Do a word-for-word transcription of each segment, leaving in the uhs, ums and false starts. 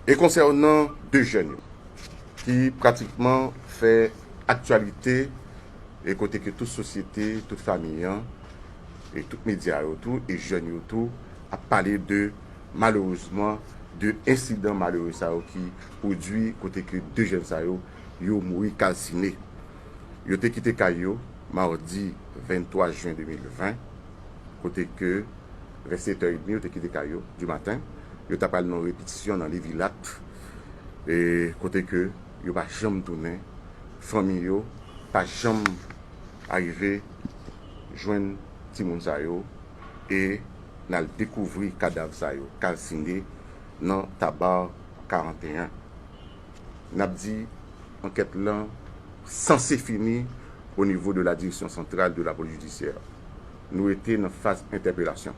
E konsènan de jèn yo ki pratikman fè aktyalite, e kote ke tout sosyete, tout fanmi an, e tout medya yo tou, e jèn yo tou, ap pale de, malerezman, de ensidan malere sa yo ki pwodui kote ke de jèn sa yo, yo mouri kalsine. Yo te kite kay yo madi venntwa jen de mil ven, kote ke vè sèt è edmi yo te kite kay yo di maten. Yo t ap al nan repetisyon nan Levilat, e kote ke yo pa janm tounen. Fanmi yo pa janm arive jwenn timoun sa yo, e n al dekouvri kadav sa yo kalsine nan Tabar karanteyen. N ap di ankèt lan sanse fini o nivo de la Direction Centrale de la Police Judiciaire. Nou rete nan faz entèpelasyon.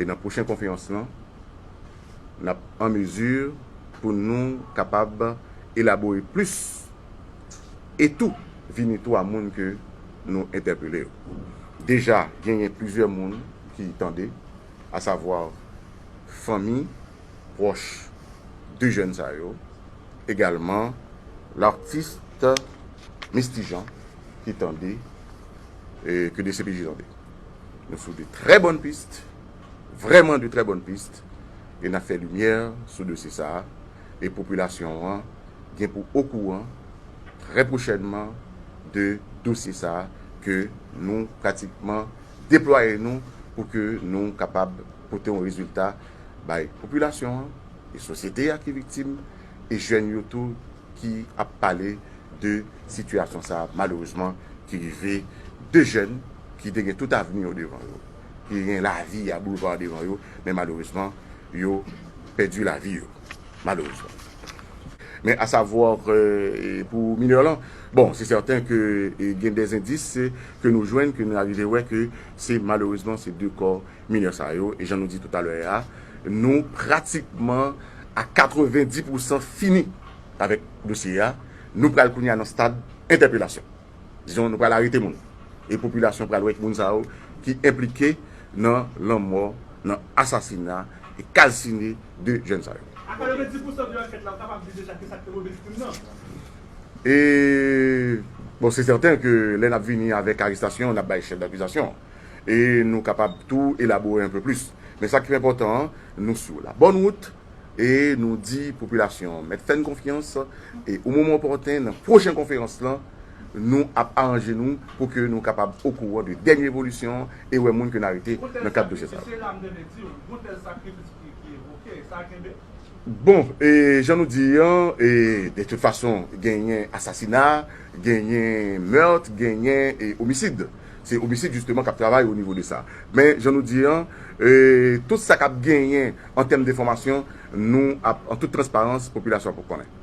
E nan pwochen konferans lan, n ap an mezi pou nou kapab elabore plis e tou vini tou a moun ke nou entèpele yo. Deja, genyen plizyè moun ki tande, asavwa fanmi, pwòch de jèn sa yo, egalman l'artiste Misty Jean ki tande, e ke D C P J tande. Nou sou de trè bòn pis, vrèman de trè bòn pis, e n ap fè limyè sou dosye sa a, e popilasyon an gen pou okouran trè pwochènman de dosye sa a, ke nou pratikman deplwaye nou pou ke nou kapab pote yon rezilta bay popilasyon an, e sosyete a ki viktim, e jèn yo tou ki ap pale de sitiyasyon sa a, malerezman, ki rive de jèn ki te gen tout avni yo devan yo, ki gen lavi a boulva devan yo, men malerezman, yo pèdi lavi yo. Malerezman. Men asavwa, e, pou minè lan, bon, se sèten ke, e, gen de zendis, e, ke nou jwenn, ke nou arive wè ke se malerezman se de kò minè sa yo, e jan nou di toutalè a, nou pratikman a katrevenndis pousan fini avèk dosye a. Nou pral kounye a nan stad entèpelasyon. Dizon, nou pral arete moun. E popilasyon pral wè moun sa yo ki enplike nan lanmò, nan asasina e kalsine de jèn sa yo. A katrevenndis pousan de ankèt la, ou kapab di deja ki sa k te move viktim nan? E, bon, se sèten ke lè n ap vini avèk arestasyon, n ap bay chèf dakizasyon. E nou kapab tou elabore un peu plus. Men sa ki enpòtan an, nou sou la bòn wout, e nou di popilasyon an mèt fè n konfyans, e o moman opòten, nan pwochen konferans lan, nou ap aranje nou pou ke nou kapab okouran de dènye evolisyon e wè moun ke n arete nan kad dosye sa yo. Bon, e jan nou di an, e de tout fason, genyen asasina, genyen mèt, genyen, e, omisid. Se omisid, jisteman, k ap travay o nivo de sa. Men, jan nou di an, e, tout sa k ap genyen an tèm de enfòmasyon, nou ap, an tout transparans, popilasyon ap konnen.